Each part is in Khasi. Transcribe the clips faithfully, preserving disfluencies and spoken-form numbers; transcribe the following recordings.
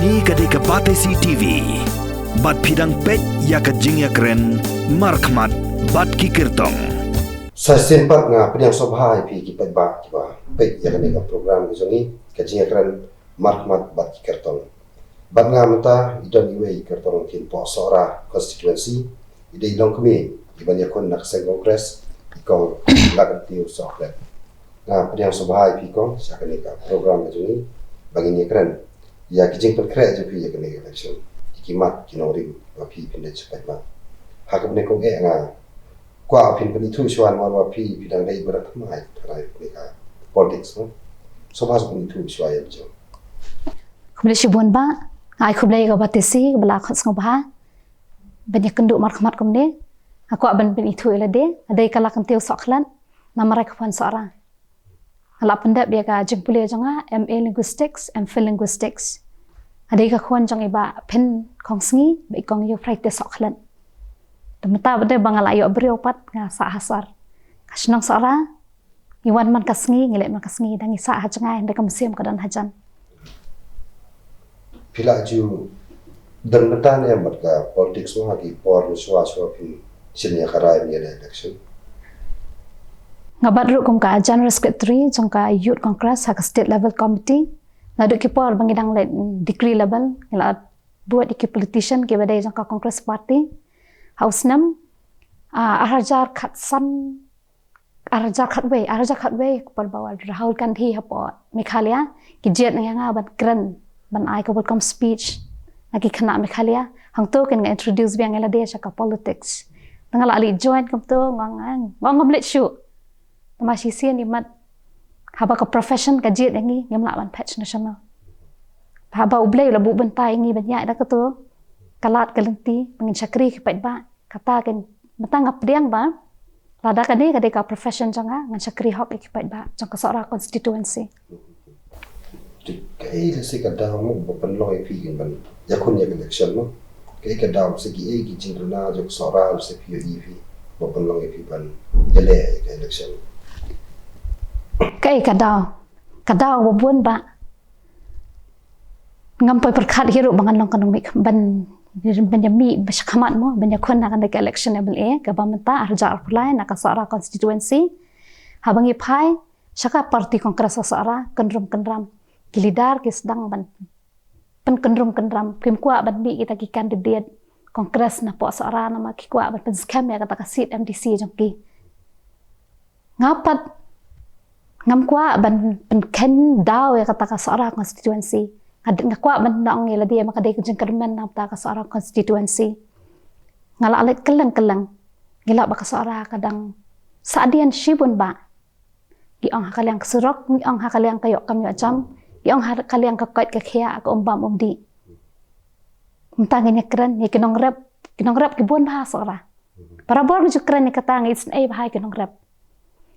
Ïa ka dei ka Batesi T V. Bad phi dang peit ïa ka jingïakren markhmat bad ki kyrtong. Sa shisien pat nga pdiang sngewbha ïa phi ki paidbah kiba peit ïa kane ka program ka jong ngi, ka jingïakren markhmat bad ki kyrtong. Bad nga mynta i don iwei i kyrtong kin poh Sohra constituency, i dei i longkmie iban ïakhun na ka seng Congress, i kong Lakyrtiew Sohkhlet. Nga pdiang sngewbha ïa phi kong sha kane ka program ka jong ngi ba ngin ïakren ïa ki jingpynkhreh jong phi ïa kane ka election, ïa ki mat ki nongrim ba phi phin leit sha paidbah. Ha kaba nyngkong eh nga kwah phin pynithuh shuwa namar ba phi phi dang dei ba dang thymmai tharai kane ka politics, no? Sngewbha sa pynithuh shuwa ïa jong. Khublei shibun bah, ai khublei ïa ka Batesi kaba la khot sngewbha ban ïakynduh markhmat kumne. Nga kwah ban pynithuh ïa lade, nga dei ka Lakyrtiew Sohkhlet, na Mawrai Kphon Sohra. Nga la pyndep ïa ka jingpule jong nga, M A Linguistics, M Phil Linguistics. Nga dei ka khun jong i Bah Phin Khongsngi bad i kong Ïewphraite Sohkhlet. Te mynta pat de ba nga la ïoh briew pat nga sah ha sor. Ka shnong Sohra, ngi wan man ka sngi, ngi leit man ka sngi, dang ngi sah ha jngai, hynrei ka mynsiem ka don hajan. Phi la ju don mynta ne em bad ka politics mo ha ki por shuwa shuwa phin shim ïa ka rai ïa ka election? Nga bat ruh kum ka General Secretary jong ka Youth Congress ha ka State Level Committee. Naduh ki por ba ngi dang leit degree level, ngi la bud ïa ki politician kiba dei jong ka Congress Party. Ha u snem, ah, ar hajar khatsan, ar hajar khatwei, ar hajar khatwei, ka por ba wan Rahul Gandhi hapoh Meghalaya, ki jied ïa nga ban kren, ban ai ka welcome speech na ki khynnah Meghalaya. Hangto kein nga introduce biang ïa lade sha ka politics. Te nga la leit join kumto, nga ong, nga ong ngam leit shuh. Te ma shisien i mat, haba ka profession ka jied ïa ngi, ngim lah ban phet shano shano. Haba U Blei u la buh bynta ïa ngi ban ïaid da kato ka lad ka lynti ba ngin shakri ki paidbah, kata kein mynta nga pdiang ba lada kane ka dei ka profession jong nga, ngan shakri hok ïa ki paidbah jong ka Sohra constituency. Te kaei lehse ka daw mo ba pynlong ïa phi kin ban ïakhun ïa ka election mo? Kaei ka daw, lehse kiei ki jingduna jong ka Sohra lehse phi ïohi phi ba pynlong ïa phi ban ïaleh ïa ka election? Kaei ka daw? Ka daw ba bun bah ngam poi pyrkhat hi ruh ba ngan long ka nongmih ban, ban ïamih ba shakhmat mo, ban ïakhun ha kane ka election M L A kaba mynta ar hajar arphew lai na ka Sohra constituency. Haba ngi phai sha ka party Congress ha Sohra, kynrum kynram ki leader ki sdang ban pynkynrum kynram, kim kwah ban mih kita ki candidate Congress napoh Sohra namar ki kwah ban pynskhem ïa kata ka seat M D C jong ki. Nga pat ngam kwah ban pynkheiñ daw ïa kata ka Sohra constituency. Nga, nga kwah ban ong ïa lade ma ka dei ka jingkyrmen na kata ka Sohra constituency. Nga la leit kylleng kylleng, ngi lap ba ka Sohra ka dang sah dien shibun bah. Ki ong ha ka liang ka surok, ngi ong ha ka liang ka ïoh kam ïoh jam, ki ong ha ka liang ka koit ka khiah, ka um bam um dih. Mynta ngin ïakren ïa ki nongrep, ki nongrep ki bun bha ha Sohra. Barabor ngi ju kren ïa kata, ngi isynei bha ïa ki nongrep.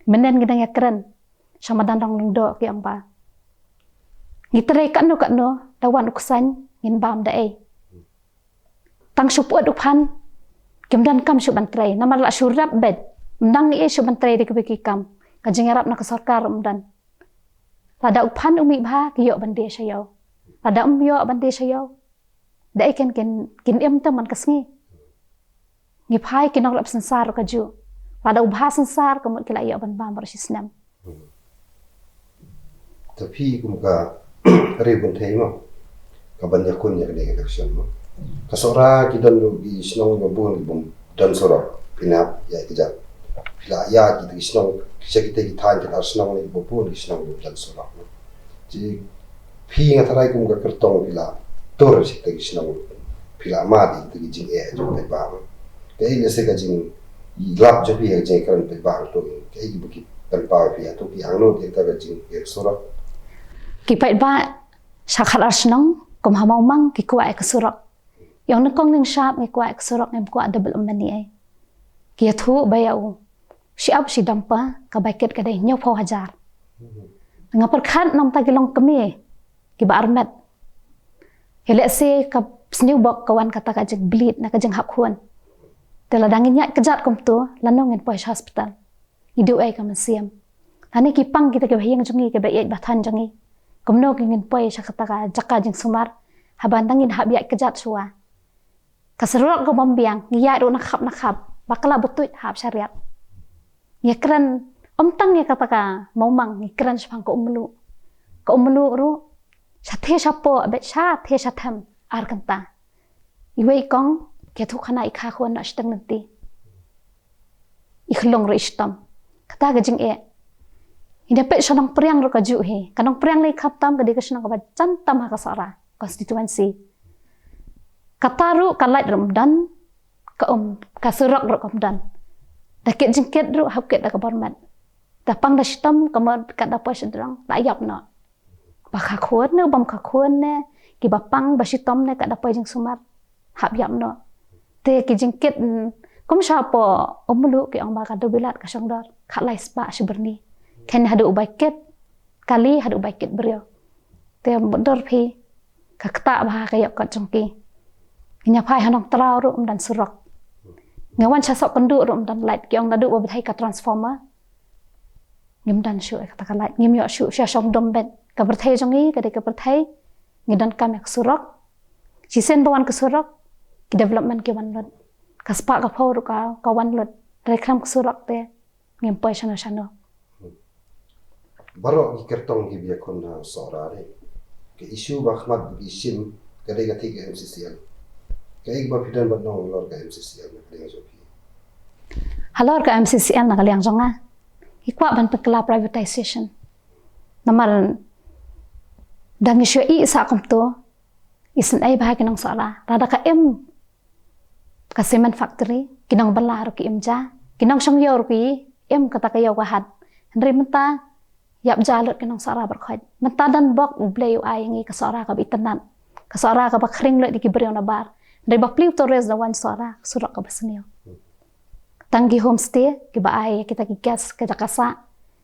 Mynne ngi dang ïakren sha madan Dong Lyngdoh, ki ong ba ngi trei katno katno, da wan u Ksain ngin bam da ei. Tang shu pyut u phan, kim donkam shuh ban trei namar la shu rep beit. Ym dang ei shuh ban trei da kiwei ki kam, ka jingïarap na ka sorkar ym don. Lada u phan u mih bha, ki ïoh ban die sha ïew. Lada ym ïoh ban die sha ïew, da ei kein kin, kin im te man ka sngi. Ngi phai ki nongrep synsar ruh kajuh. Lada u bha synsar, ka mut ki la ïoh ban bam baroh shi snem. Te phi kum ka riewkynthei mo, ka ban ïakhun ïa kane ka election mo, ka Sohra ki don ruh ki shnong kiba bun kiba don surok, phin hap ïa ka jaka. Phi la ïa kita ki shnong, sha kita ki thaiñ, kita ki shnong kiba bun ki shnong kiba don surok mo. Te phi, nga tharai kum ka kyrtong phi la tur sha kita ki shnong, phi la mad ïa kita ki jingeh jong paidbah mo. Kaei lehse ka jinglap jong phi ha ka jingkren paidbah hangto, kaei kiba ki pynpaw ïa phi, hato ki angnud ïa kata ka jingeh surok? Ki paidbah sha khatar shnong kum ha Mawmang ki kwah ïa ka surok. Ïa u nyngkong nyngshap ngi kwah ïa ka surok, ngim kwah development ei ei. Ki ïathuh ba ïa u shi ap shi dumper ka bai kit ka dei hynñiewphew hajar. Nga pyrkhat namar ki longkmie kiba armet. Ïa lehse ka sniewbok ka wan kata ka jingbleed na ka jinghap khun. Te lada ngin ïaid kjat kumto, lano ngin poi sha hospital? Ngi duh ei ka mynsiem. Lane ki pang kita kiba ha ïing jong ngi, kiba ïeit ba thaiñ jong ngi, kumno ki ngin poi sha kata ka jaka jingsumar? Haba nang ngin hap ïaid kjat shuwa. Ka surok ka bym biang, ngi ïaid ruh na khap na khap, ba ka la butuit hap shariat. Ngi kren, ym tang ïa kata ka Mawmang, ngi kren shaphang ka Umlu. Ka Umlu ruh, sha the sha poh, bad sha the sha them, ar kynta. Iwei i kong, ki ïathuh khana i kha khun na shiteng lynti. I khlong ruh i shitom. Kata ka jingeh. Ïa peit sha Nongpriang ruh ka juh hi. Ka Nongpriang lei khap tam ka dei ka shnong kaba jan tam ha ka Sohra constituency. Kata ruh ka light ruh ym don, ka um, ka surok ruh ka ym don. Da kit jingkit ruh hap kit da ka bor met. Da pang da shitom ka mut ka da poi sha jrong, da ïap noh. Ba kha khun ne, bym kha khun ne, kiba pang ba shitom ne, ka da poi jingsumar, hap ïap noh. Te ki jingkit, mm, kum sha poh Umlu ki ong ba ka Dewbilat ka shong dor, khatlai spah shi byrni. Khein haduh u bai kit kali, haduh u bai kit briew. Te mut dor phi, ka ktah bha ka ïoh kot jong ki. Ngi ïa phai ha Nongtraw ruh ym don surok. Ngi wan sha Sohkynduh ruh ym don light, ki ong naduh ba bthei ka transformer. Ngim don shuh ïa kata ka light, ngim ïoh shuh, sha shong dum beit. Ka pyrthei jong ngi, ka dei ka pyrthei, ngi donkam ïa ka surok. Shisien ba wan ka surok, ki development ki wan lut. Ka spah ka phew ruh ka, ka wan lut. Hynrei khlem ka surok te, ngim poi shano shano. Baroh ki kyrtong kiba ïakhun ha Sohra ne. Ka issue ba khmat ba ki shim, ka dei ka thik ka M C C L. Kaei kaba phi don ban ong halor ka M C C L na ka liang jong phi? Halor ka M C C L na ka liang jong nga, ngi kwah ban pynkylla privatization. Namar da ngi shu ïohi sa kumto, isynei bha ki nong Sohra. Lada ka im ka cement factory, ki nong bylla ruh ki im ja, ki nong shong ïew ruh ki im kata ka ïew ka hat. Hynrei mynta ïap ja lut ki nong Sohra baroh khoit. Mynta don bok U Blei u ai ïa ngi ka Sohra kaba itynnad, ka Sohra kaba khring lut ïa ki briew nabar. Hynrei ba plie u tourist da wan Sohra, ka surok kaba sniew. Tang ki homestay kiba ai ïa kita ki guest, kita ka sah.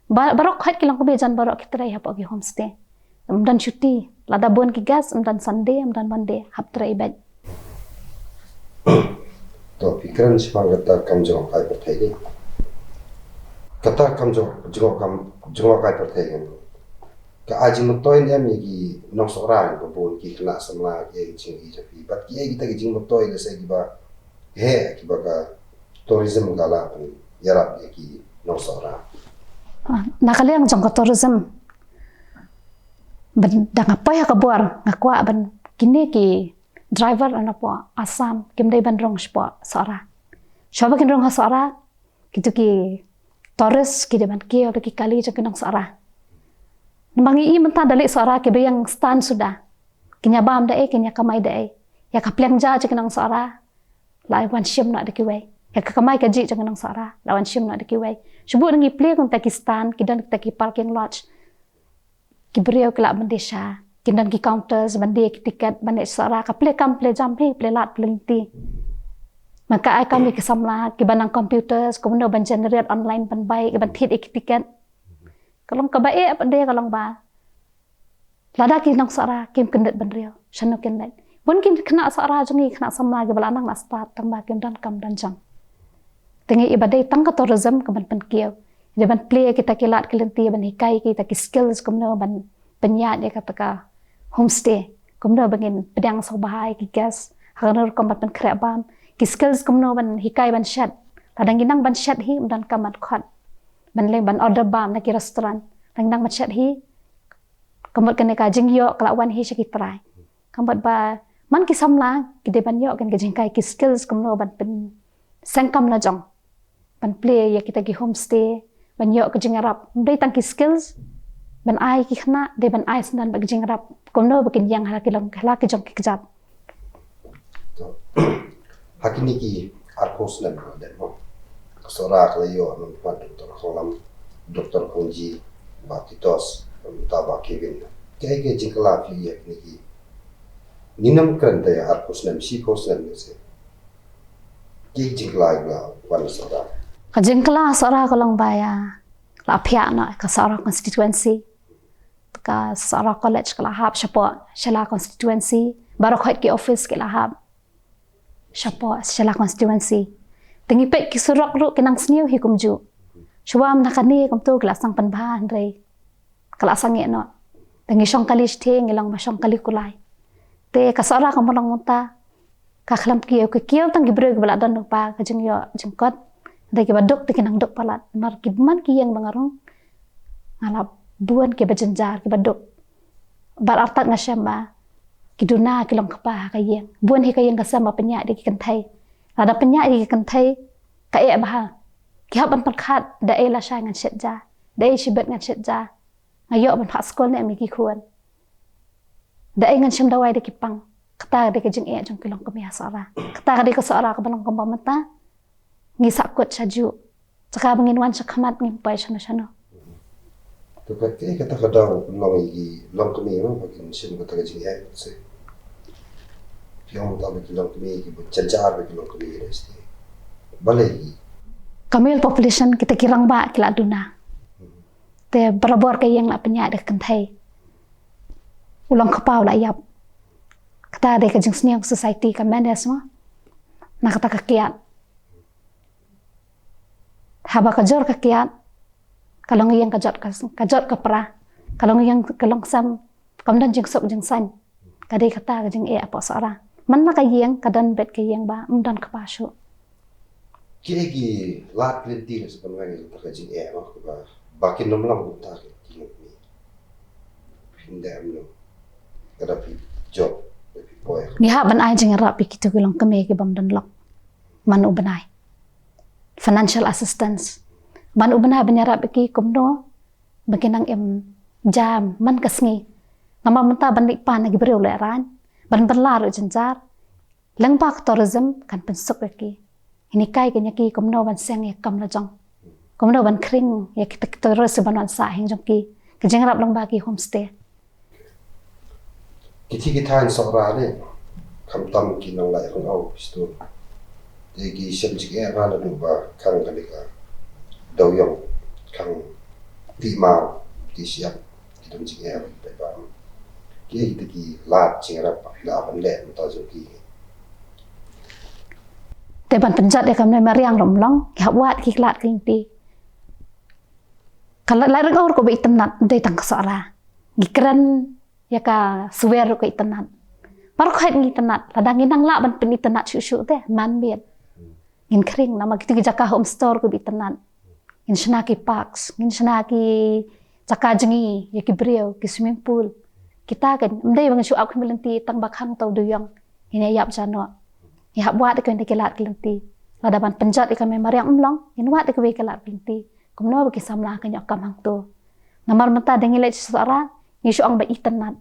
Ba, baroh khoit ki long kmie jan baroh ki trei hapoh ki homestay. Ym don shuti, lada bun ki guest, ym don Sunday, ym don Monday, hap trei beit. To, phi kren shaphang kata kam jngohkai pyrthei de. Kata kam jngoh, jngoh kam, jngohkai pyrthei kan. Ka ai jingmyntoi ne em ïa ki nong Sohra ba bun ki khynnah samla, ki ai jingïohi jong phi. Bad ki ai kita ki jingmyntoi lehse kiba heh, kiba ka tourism ka lah ban ïarap ïa ki nong Sohra. Ah, na ka liang jong ka tourism, ban da nga poi ha ka bor, nga kwah ban kine ki driver na poh Assam kim dei ban rung shapoh Sohra. Shuwa ba kin rung ha Sohra, kito ki tourist ki dei ban kiew da ki kali jong ki nong Sohra. Namar ngi i mynta da leit Sohra kiba ïeng stand suda. Kin ïa bam da ei, kin ïa kamai da ei. Ïa ka pliang ja jong ki nong Sohra la wan shim noh da kiwei. Ïa ka kamai kajih jong ki nong Sohra la wan shim noh da kiwei. Shu bun ngi plie kum kita ki stand, ki don kita ki parking lot. Ki briew ki lah ban die sha, ki don ki counters ban die ki tiket, ban leit Sohra, ka plie kam plie jam hi, plie lad plie lynti. Man ka ai kam ïa ki samla kiba nang computers, kumno ban generate online, ban bai, ban thied ïa ki tiket. Ka long kaba eh pat de, ka long ba lada ki nong Sohra kim kyndit bynriew, shano kin leit? Bun ki khynnah Sohra jong ngi, khynnah samla kiba la nang la stad, tang ba kim don kam don jam. Te ngi i ba dei tang ka tourism ka ban pynkiew. Dei ban plie kita ki lad ki lynti, ban hikai kita ki skills kumno ban pynïaid ïa kata ka homestay. Kumno ba ngin pdiang sngewbha ïa ki guest. Ha kano rukom ban pynkhreh bam. Ki skills kumno ban hikai ban shet. Lada ngi nang ban shet hi, ym don kam ban khot. Ban leh ban order bam na ki restaurant. Lada ngi nang ban shet hi, ka mut kane ka jingïoh ka la wan hi sha ki trai. Ka mut ba man ki samla ki dei ban ïoh kane ka jinghikai, ki skills kumno ban pynseng kam la jong. Ban plie ïa kita ki homestay, ban ïoh ka jingïarap. Ym dei tang ki skills, ban ai ki khynnah, dei ban ai sdang bad ka jingïarap. Kumno ba kin ïeng ha la ki long, ha la ki jong ki kjat. To. Ha kine ki arphew snem ba la dep mo, ka Sohra ka la ïoh nongmihkhmat Doktor Khonglam, Doktor Khongji, Bah Titos, mynta Bah Kevin. Kaei ka jingkylla phi ïa kine ki? Ngin ym kren te ïa arphew snem, shiphew snem ne se. Kaei ka jingkylla ba la wan Sohra? Ka jingkylla Sohra ka long ba ïa la phiah noh ka Sohra constituency. Ka Sohra College ka la hap shapoh Shella constituency. Baroh khoit ki office ki la hap shapoh Shella constituency. Te ngi peit ki surok ruh ki nang sniew hi kumjuh. Shuwa mynta kane kumto ki la sdang pynbha, hynrei ka la sangeh noh. Te ngi shong kali shatei, ngi long ba shong kali kulai. Te ka Sohra ka Mawlong mynta ka khlem kiew, ka kiew tang ki briew kiba la don lypa ka jingïoh jingkot. Dei kiba duk te ki nang duk palat. Namar ki man ki ïing ba nga rung, nga la bun kiba jynjar kiba duk. Bad artat nga shem ba ki duna ki long kpa ha ka ïing. Bun hi ka ïing ka sem ba pynïaid da ki kynthei. Lada pynïaid da ki kynthei, ka eh bha. Ki hap ban pyrkhat, da ei lashai ngan shet ja, da ei shibit ngan shet ja, nga ïoh ban phah skul ne em ïa ki khun, da ei ngan shim dawai da ki pang. Kata ka dei ka jingeh jong ki longkmie ha Sohra. Kata ka dei ka Sohra kaba long kumba mynta ngi sahkut shajuh. Te kaba ngin wan shakhmat ngim poi shano shano. To ka, kaei kata ka daw pynlong ïa ki longkmie, mo, ba kin shim kata ka jingeh, se. Phi ong tang ba ki longkmie, kiba jynjar ba ki longkmie, da, ste. Balei? Ka male population, kita ki rangbah ki la duna. Te barabor ka ïing la pynïaid da ka kynthei. U longkpa u la ïap. Kata dei ka jingsniew society ka manage, mo, na kata ka kiad. Haba ka jur ka kiad, ka longïing ka jot ka, ka jot ka pra, ka longïing ka longsem, kam don jingsuk jingsaiñ. Ka dei kata ka jingeh hapoh Sohra. Man la ka ïing ka don beit ka ïing ba ym don kpa shuh. Kiei ki lad ki lynti na sa pynweng ïa kata ka jingeh, mo, kaba, ba kin ym long kumta ki longkmie. Phin dei em, no. Ka da phi jop, da phi poi. Ngi hap ban ai jingïarap ïa kito ki longkmie ki bym don lok man u bnai. Financial assistance. Man u bnai ban ïarap ïa ki kumno ba kin nang im jam man ka sngi. Namar mynta ban leit pan na ki briew lehraiñ, ban bylla ruh jynjar. Lyngba ka tourism kan pynsuk ïa ki. Ngin hikai kein ïa ki kumno ban seng ïa ka kam la jong, kumno ban khring ïa kita ki tourist ban wan sah ha ïing jong ki. Ka jingïarap lyngba ki homestay. Ki thie ki thaiñ Sohra ne, khamtam ki nonglait ryngaw, phi sngewthuh. Te ki shem jingeh bha naduh ba khang kane ka dewiong, khang tih maw, tih shyiap, ki don jingeh bha, bha, bha. Kiei kita ki lad jingïarap ba phi lah ban leh mynta jong ki? Te ban pynjot ïa ka mlei mariang ruh ym long, ngi hap wad ki lad ki lynti. Ka lad, lad ryngaw ruh kaba itynnad, dei tang ka Sohra. Ngi kren ïa ka swer ruh ka itynnad. Baroh khoit ngi itynnad, lada ngi nang lah ban pynitynnad shuh shuh te, man miet. Ngin khring, namar kito ki jaka homestay ruh kaba itynnad. Ngin shna ki parks, ngin shna ki jaka jngi ïa ki briew, ki swimming pool. Kita kein, ym dei ba ngin shu ap khmih lynti tang ba khang uto u dewiong. Ngin ïa ïap ja noh. Ngi hap wad ïa ki lad ki lynti. Lada ban pynjot ïa ka mlei mariang ym long, ngin wad ïa ki lad ki lynti. Kumno ba ki samla kin ïoh kam hangto. Namar mynta da ngi leit sha Sohra, ngi shu ong ba itynnad.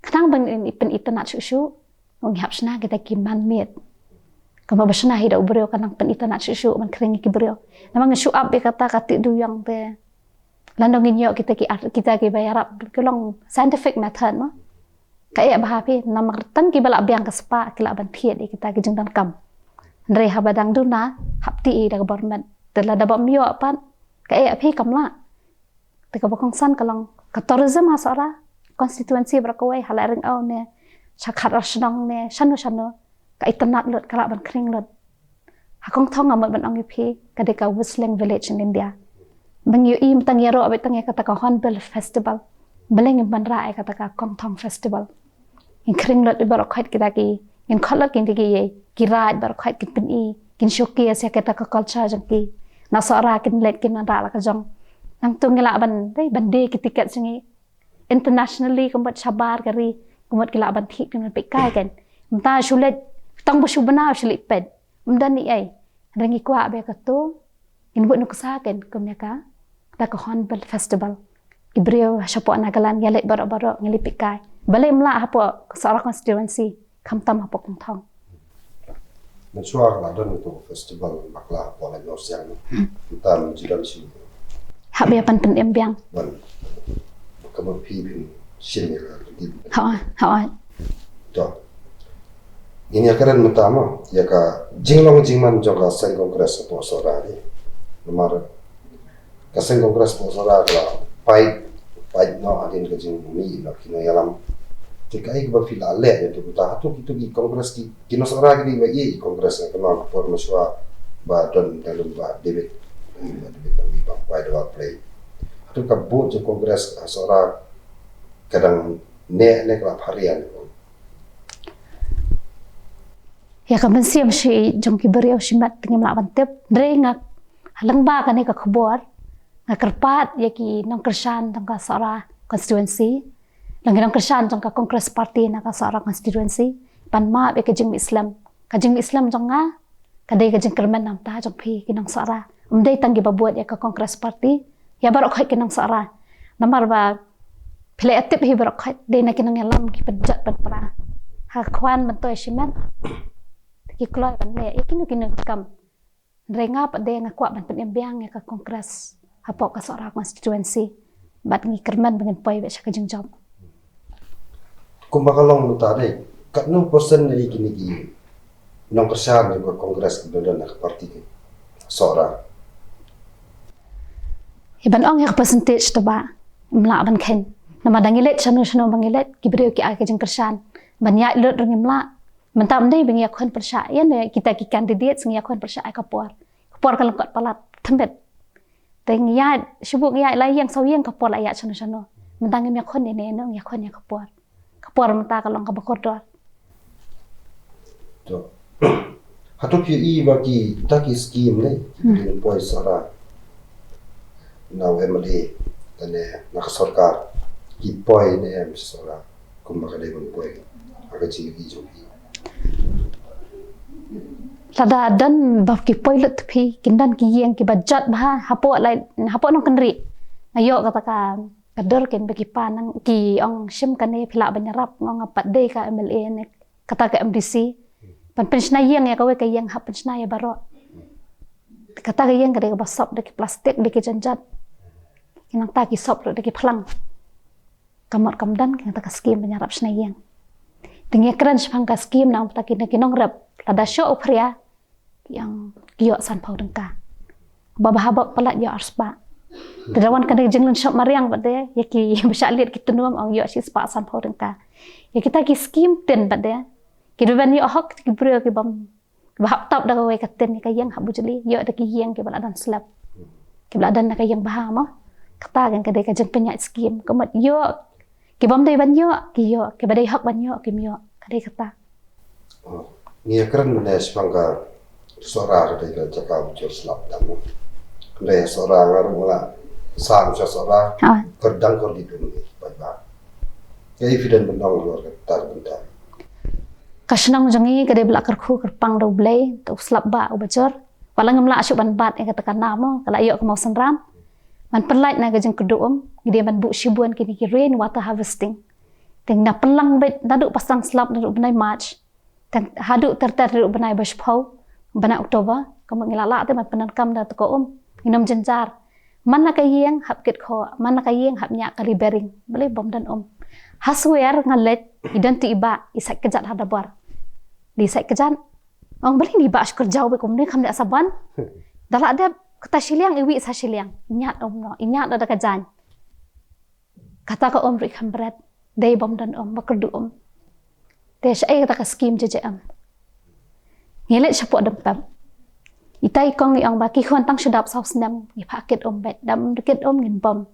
Khnang ba ngin pynitynnad shuh shuh, ngi hap shna kita ki man miet. Kumba ba shna hi da u briew ka nang pynitynnad shuh shuh ban khring ïa ki briew. Namar ngi shu ap ïa kata ka tih dewiong te. Lano ngin ïoh kita ki ar-, kita kiba ïarap ki long scientific method, mo. Ka eh bha phi, namar tang kiba lah biang ka spah ki lah ban thied ïa kita ki jingdonkam. Hynrei haba dang duna, hap tih ïa da ka bor met. Te lada bym ïoh pat, ka eh phi kam lah. Te kaba kongsan ka long ka tourism ha Sohra constituency baroh kawei, ha Lairyngaw ne, sha Khadrarshnong ne, shano shano, ka itynnad lut, ka lah ban khring lut. Ha Kongthong nga mut ban ong ïa phi, ka dei ka whistling village in India. Ba ngi ïohi mynta ngi ïaroh beit tang ïa kata ka Hornbill Festival. Balei ngim wanrah ïa kata ka Kongthong Festival? Ngin khring lut baroh khoit kita ki, ngin khot lut kita ki, ki raid baroh khoit kin pyni, kin showcase ïa kita ka culture jong ki. Na Sohra kin leit kin wanrah la ka jong. Nangta ngi lah ban, dei ban die ki tiket jong ngi. Internationally, ka mut shabar ka ri, ka mut ki lah ban thied, ki mut peit kai kein. Mynta shu leit, tang ba shu bna shu leit peit. Ym don ei ei. Hynrei ngi kwah ba kato, ngin buh nuksa kein, kum ïa ka, kata ka Hornbill Festival. Ki briew shapoh Nagaland, ïa leit baroh baroh, ngi leit peit kai. Balei ym lah hapoh Sohra constituency, khamtam hapoh Kongthong. Mynshuwa ka la don ïa ka festival bakla hapoh Laitnohsiang. Hmm. Mynta mynta ju don shuh. Hap ïa pan pynim biang. Ban. Ka ba phi phin shim ïa ka dip. Ha, ha. To. Ngin ïa kren mynta mo, ïa ka jinglong jingman jong ka seng Congress hapoh Sohra ne. Namar ka seng Congress hapoh Sohra ka la pait, pait noh hadien ka jingmih noh ki nongïalam. Te kaei kaba phi la leh ïa tu mynta, hato kito ki Congress ki, ki nong Sohra ki dei ba ïeit ïa Congress, nga kynmaw ka por mynshuwa ba don da lem Bah David, Bah David Lambi ba kwai da ba play. Hato ka vote jong Congress ha Sohra ka dang neh ne ka la pharia ne? Ïa ka mynsiem shi jong ki briew shimet te ngim lah ban tip. Hynrei nga, lyngba kane ka khubor, nga kyrpad ïa ki nongkyrshan jong ka Sohra constituency, lane ki nongkyrshan jong ka Congress Party na ka Sohra constituency, ban map ïa ka jingmih slem. Ka jingmih slem jong nga ka dei ka jingkyrmen na bynta jong phi ki nong Sohra. Ym dei tang kiba bud ïa ka Congress Party, ïa baroh khoit ki nong Sohra. Namar ba phi la ïa tip hi baroh khoit, dei na ki nongïalam ki pynjot pynpra. Ha ka khwan myntoi shimet, ki kloi ban leh ïa kino kino ki kam. Hynrei nga pat de nga kwah ban pynim biang ïa ka Congress hapoh ka Sohra constituency. Bad ngi kyrmen ba ngin poi beit sha ka jingjop. Kumba ka long mynta dei, katno percent na kine ki nongkyrshan jong ka Congress ki don ha ka party ka Sohra? Ïa ban ong ïa ka percentage te ba ym lah ban kheiñ. Namar da ngi leit shano shano ba ngi leit, ki briew ki ai ka jingkyrshan. Ban ïaid lut ruh ngim lah. Mynta ym dei ba ngi ïakhun pyrshah ïa ne kita ki candidates, ngi ïakhun pyrshah ïa ka por. Ka por ka lyngkot palat, thymmit. Te ngi ïaid, shu buh ngi ïaid lai ïing saw ïing, ka por la ïaid shano shano. Mynta ngim ïakhun ïa ne ne, ngi ïakhun ïa ka por. Ka por mynta ka long kaba kordor. To. Hato phi ïohi ba kita ki skim ne, ki poi Sohra na u M L A, kane na ka sorkar, ki poi ne em Sohra, kumba ka dei ban poi, ha ka jingïohi jong phi? Lada don ba ki poi lut phi, kin don ki ïing kiba jot bha, hapoh lai, hapoh Nongkynrih. Nga ïoh kata ka, ka dur kin ba ki pan nang, ki ong shim kane phi lah ban ïarap, nga ong pat dei ka M L A ne, kata ka M D C. Ban pynshna ïing ïa kawei ka ïing hap pynshna ïa baroh. Kata ka ïing ka dei kaba sop da ki plastik, da ki janjat. Ki nangta ki sop ruh da ki phlang. Ka mut kam don kata ka skim ban ïarap shna ïing. Te ngi kren shaphang ka skim na bynta kine ki nongrep. Lada shoh u phria, ki ong ki ïoh sanphew tyngka. Ba bha bok palat ïoh arspah. Te da wan kane ka jinglynshop mariang pat de, ïa kiba shah leit ki tnum ong ïoh shispah sanphew tyngka. Ïa kita ki skim tin pat de, ki dei ban ïoh hok ki briew ki bym, kiba hap tap da kawei ka tin, ka ïing hap bujli, ïoh da ki ïing kiba la don slab, kiba la don na ka ïing bha mo. Kata kan ka dei ka jingpynïaid skim, ka mut ïoh, ki bym dei ban ïoh ki ïoh, kiba dei hok ban ïoh kim ïoh, ka dei kata. Oh, ngi ïa kren mynne shaphang ka Sohra ka dei ka jaka bujur slap tam mo. Hynrei Sohra nga ruh nga la sam sha Sohra, kordang kordit um ki paidbah. Kaei phi don ban ong halor kata ka bynta? Ka shnong jong ngi ka dei ba la kyrkhu kyrpang da U Blei, da u slap bah uba jur. Wat la ngim lah shuh ban bat ïa kata ka nam mo, ka la ïoh ka mawsynram. Ban pynlait na ka jingkyrduh um, ngi dei ban buh shibun kine ki rain water harvesting. Te ngi na pynlang beit naduh ba sdang slap naduh bnai March. Te haduh ter ter naduh bnai ba shiphew, bnai October, ka mut ngi la lah te ban pyndonkam da kata ka um. Ngin ym jynjar. Man la ka ïing hap kit khoh, man la ka ïing hap ñiah kali bearing. Balei bym don um? Ha swer nga leit, i don tu i bah, i sait kjat ha dabor. Di sait kjat. Ong balei ni bah shu kyrjaw beit kumne, kham leh sa ban. Da lah dep kata shiliang, i wih sa shiliang. I ñiad um noh, i ñiad da ka jaiñ. Kata ka um ruh i kham bret. Dei bym don um, ba kyrduh um. Te shaei kata ka skim J J M. Ngi leit shapoh Dympep. Ita i kong i ong ba ki khun tang shu dap saw snem, ngi phah kit um beit, dam kit um ngin bom.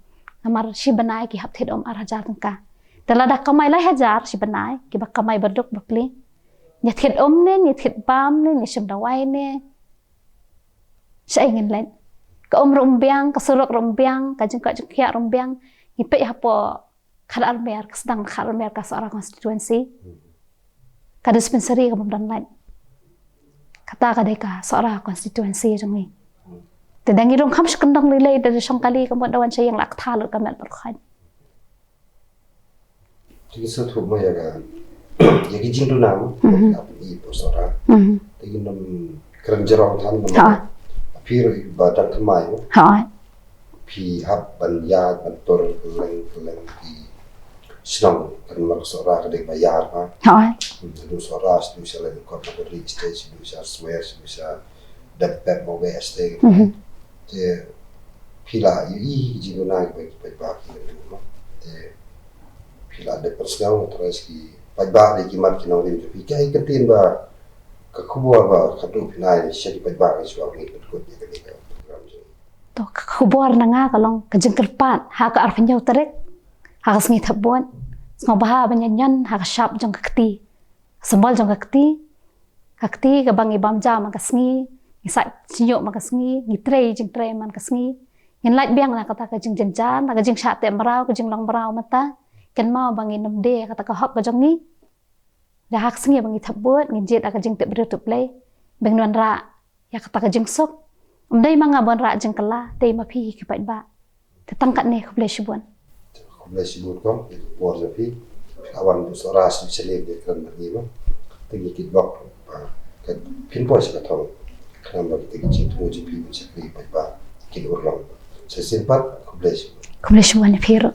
Namar shi bnai ki hap thied um ar hajar tyngka. Te lada kamai lai hajar shi bnai, kiba kamai baduk bapli. Ngi thied um ne, ngi thied bam ne, ngi shim dawai ne. Shaei ngin leit. Ka um ruh um biang, ka surok ruh um biang, ka jingkoit jingkhiah ruh um biang. Ngi peit hapoh Khadarmer, ka sdang Khadarmer ka Sohra constituency. Ka dispensary ka bym don light. Kata ka dei ka Sohra constituency jong ngi. Te da ngi rung kham shu kyndong lei lei da shong kali ka mut da wan sha ïing la kthah lut ka met bad ka khait. Te ki sngewthuh mo ïa ka, ïa ki jingduna mo. Mhm. Ïa ki por Sohra. Mhm. Te ki nym kren jrong than mo. Ha. Phi ruh ba dang thymmai mo. Ha. Phi hap ban ïaid ban tur kylleng kylleng ki shnong, kan mar Sohra ka dei ba ïar ha. Ha. Hmm, du Sohra, du sha leng kot na ka ri stage, du sha Swer, du sha Dep Pep mo be stage. Mhm. Te phi la ïohi jingduna kiba ki paidbah ki la don mo. Te phi la dep pynsngew trai ki paidbah, dei ki mat ki nongrim jong phi. Kaei ka ktien ba ka khubor ba ka duh phi nai sha ki paidbah, ka shuwa ngi pynkut ïa kane ka program jong. To ka khubor na nga ka long ka jingkyrpad ha ka arphew hynñiew tarik ha ka sngi Thapbud. Sngewbha ban ïa ñion ha ka shap jong ka kti. Symbol jong ka kti. Ka kti kaba ngi bam ja man ka sngi, ngi sah shñiuh man ka sngi, ngi trei jingtrei man ka sngi. Ngin lait biang na kata ka jingjynjar, na ka jingshah teh mraw, ka jinglong mraw mynta. Kynmaw ba ngin ym die kata ka hok ka jong ngi. Da ha ka sngi ba ngi thep bud, ngin jied ha ka jingtip briew tip Blei. Ba ngin wanrah ïa kata ka jingsuk. Ym dei ma nga ban rah jingkylla, dei ma phi hi ki paidbah. Te tang katne, khublei shibun. Khublei shibun kong, ïa ka por jong phi. Phi la wan buh sohra sha Shalem ïa ka kren bad ngi mo. Te ngi kitbok ba ka phin poi sha ka thong. Khnang ba kita ki jingthmu jong phi ban shakri paidbah kin urlong. Sa shisien pat, khublei shibun. Khublei shibun ïa phi ruh.